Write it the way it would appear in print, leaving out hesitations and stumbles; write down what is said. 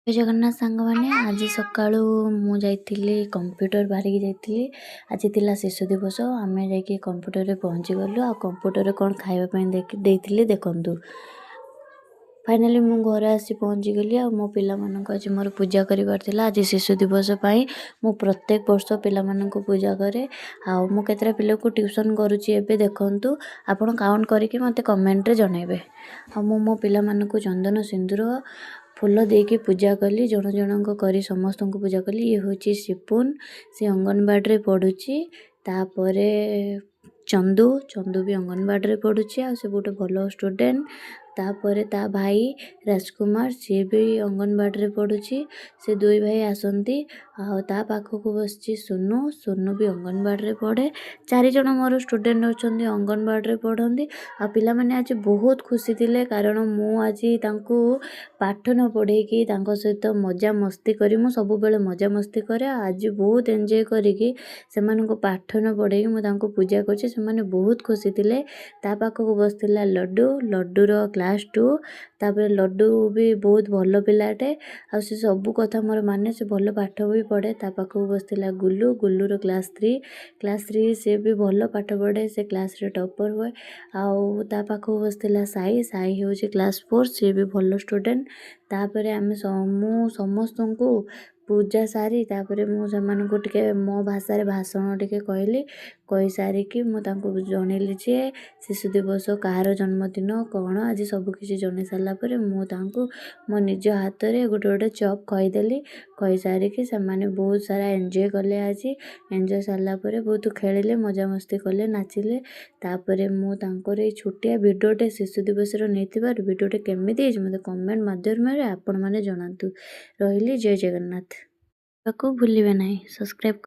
ଜୟ ଜଗନ୍ନାଥ ସାଙ୍ଗମାନେ। ଆଜି ସକାଳୁ ମୁଁ ଯାଇଥିଲି କମ୍ପ୍ୟୁଟର, ବାହାରିକି ଯାଇଥିଲି। ଆଜି ଥିଲା ଶିଶୁ ଦିବସ। ଆମେ ଯାଇକି କମ୍ପ୍ୟୁଟରରେ ପହଞ୍ଚିଗଲୁ ଆଉ କମ୍ପ୍ୟୁଟରରେ କ'ଣ ଖାଇବା ପାଇଁ ଦେଇଥିଲି ଦେଖନ୍ତୁ। ଫାଇନାଲି ମୁଁ ଘରେ ଆସି ପହଞ୍ଚିଗଲି ଆଉ ମୋ ପିଲାମାନଙ୍କୁ ଆଜି ମୋର ପୂଜା କରିବାର ଥିଲା। ଆଜି ଶିଶୁ ଦିବସ ପାଇଁ ମୁଁ ପ୍ରତ୍ୟେକ ବର୍ଷ ପିଲାମାନଙ୍କୁ ପୂଜା କରେ। ଆଉ ମୁଁ କେତେଟା ପିଲାକୁ ଟ୍ୟୁସନ୍ କରୁଛି ଏବେ ଦେଖନ୍ତୁ। ଆପଣ କାଉଣ୍ଟ କରିକି ମୋତେ କମେଣ୍ଟରେ ଜଣାଇବେ। ଆଉ ମୁଁ ମୋ ପିଲାମାନଙ୍କୁ ଚନ୍ଦନ, ସିନ୍ଦୁର, ଫୁଲ ଦେଇକି ପୂଜା କଲି। ଜଣ ଜଣଙ୍କ କରି ସମସ୍ତଙ୍କୁ ପୂଜା କଲି। ଇଏ ହେଉଛି ସିପୁନ, ସେ ଅଙ୍ଗନବାଡ଼ିରେ ପଢ଼ୁଛି। ତାପରେ ଚନ୍ଦୁ, ଚନ୍ଦୁ ବି ଅଙ୍ଗନବାଡ଼ିରେ ପଢ଼ୁଛି ଆଉ ସେ ଗୋଟେ ଭଲ ଷ୍ଟୁଡ଼େଣ୍ଟ। ତାପରେ ତା ଭାଇ ରାଜକୁମାର, ସିଏ ବି ଅଙ୍ଗନବାଡ଼ିରେ ପଢ଼ୁଛି। ସେ ଦୁଇ ଭାଇ ଆସନ୍ତି। ଆଉ ତା ପାଖକୁ ବସିଛି ସୁନୁ, ସୁନୁ ବି ଅଙ୍ଗନବାଡ଼ିରେ ପଢ଼େ। ଚାରିଜଣ ମୋର ଷ୍ଟୁଡ଼େଣ୍ଟ ଅଛନ୍ତି, ଅଙ୍ଗନବାଡ଼ିରେ ପଢ଼ନ୍ତି। ଆଉ ପିଲାମାନେ ଆଜି ବହୁତ ଖୁସି ଥିଲେ, କାରଣ ମୁଁ ଆଜି ତାଙ୍କୁ ପାଠ ନ ପଢ଼େଇକି ତାଙ୍କ ସହିତ ମଜାମସ୍ତି କରି, ମୁଁ ସବୁବେଳେ ମଜାମସ୍ତି କରେ ଆଉ ଆଜି ବହୁତ ଏନ୍ଜୟ କରିକି ସେମାନଙ୍କୁ ପାଠ ନ ପଢ଼େଇକି ମୁଁ ତାଙ୍କୁ ପୂଜା କରୁଛି। ସେମାନେ ବହୁତ ଖୁସି ଥିଲେ। ତା ପାଖକୁ ବସିଥିଲା ଲଡ଼ୁ, ଲଡ଼ୁର କ୍ଲାସ୍ 2। ତାପରେ ଲଡ଼ୁ ବି ବହୁତ ଭଲ ପିଲାଟେ ଆଉ ସେ ସବୁ କଥା ମୋର ମାନେ, ସେ ଭଲ ପାଠ ବି ପଢ଼େ। ତା ପାଖକୁ ବସିଥିଲା ଗୁଲୁ, ଗୁଲୁର କ୍ଲାସ୍ 3। କ୍ଲାସ୍ 3, ସେ ବି ଭଲ ପାଠ ପଢ଼େ, ସେ କ୍ଲାସ୍ରେ ଟପର୍ ହୁଏ। ଆଉ ତା ପାଖକୁ ବସିଥିଲା ସାଇ, ସାଇ ହେଉଛି କ୍ଲାସ୍ 4, ସିଏ ବି ଭଲ ଷ୍ଟୁଡ଼େଣ୍ଟ। ତାପରେ ମୁଁ ସମସ୍ତଙ୍କୁ ପୂଜା ସାରି ତାପରେ ମୁଁ ସେମାନଙ୍କୁ ଟିକେ ମୋ ଭାଷାରେ ଭାଷଣ ଟିକେ କହିଲି। କହିସାରିକି ମୁଁ ତାଙ୍କୁ ଜଣେଇଲି ଯେ ଶିଶୁ ଦିବସ, କାହାର ଜନ୍ମଦିନ କ'ଣ ଆଜି, ସବୁକିଛି ଜଣେଇ ସାରିଲା ପରେ ମୁଁ ତାଙ୍କୁ ମୋ ନିଜ ହାତରେ ଗୋଟେ ଗୋଟେ ଚପ୍ ଖୋଇଦେଲି। ଖୋଇସାରିକି ସେମାନେ ବହୁତ ସାରା ଏନ୍ଜୟ କଲେ ଆଜି। ଏନ୍ଜୟ ସାରିଲା ପରେ ବହୁତ ଖେଳିଲେ, ମଜାମସ୍ତି କଲେ, ନାଚିଲେ। ତାପରେ ମୁଁ ତାଙ୍କର ଏଇ ଛୋଟିଆ ଭିଡ଼ିଓଟେ ଶିଶୁ ଦିବସର ନେଇଥିବାରୁ ଭିଡ଼ିଓଟି କେମିତି ହେଇଛି, ମୋତେ କମେଣ୍ଟ ମାଧ୍ୟମରେ ଆପଣମାନେ ଜଣାନ୍ତୁ। ରହିଲି, ଜୟ ଜଗନ୍ନାଥ। ବାକୁ ଭୁଲିବେ ନାହିଁ ସବସ୍କ୍ରାଇବ୍।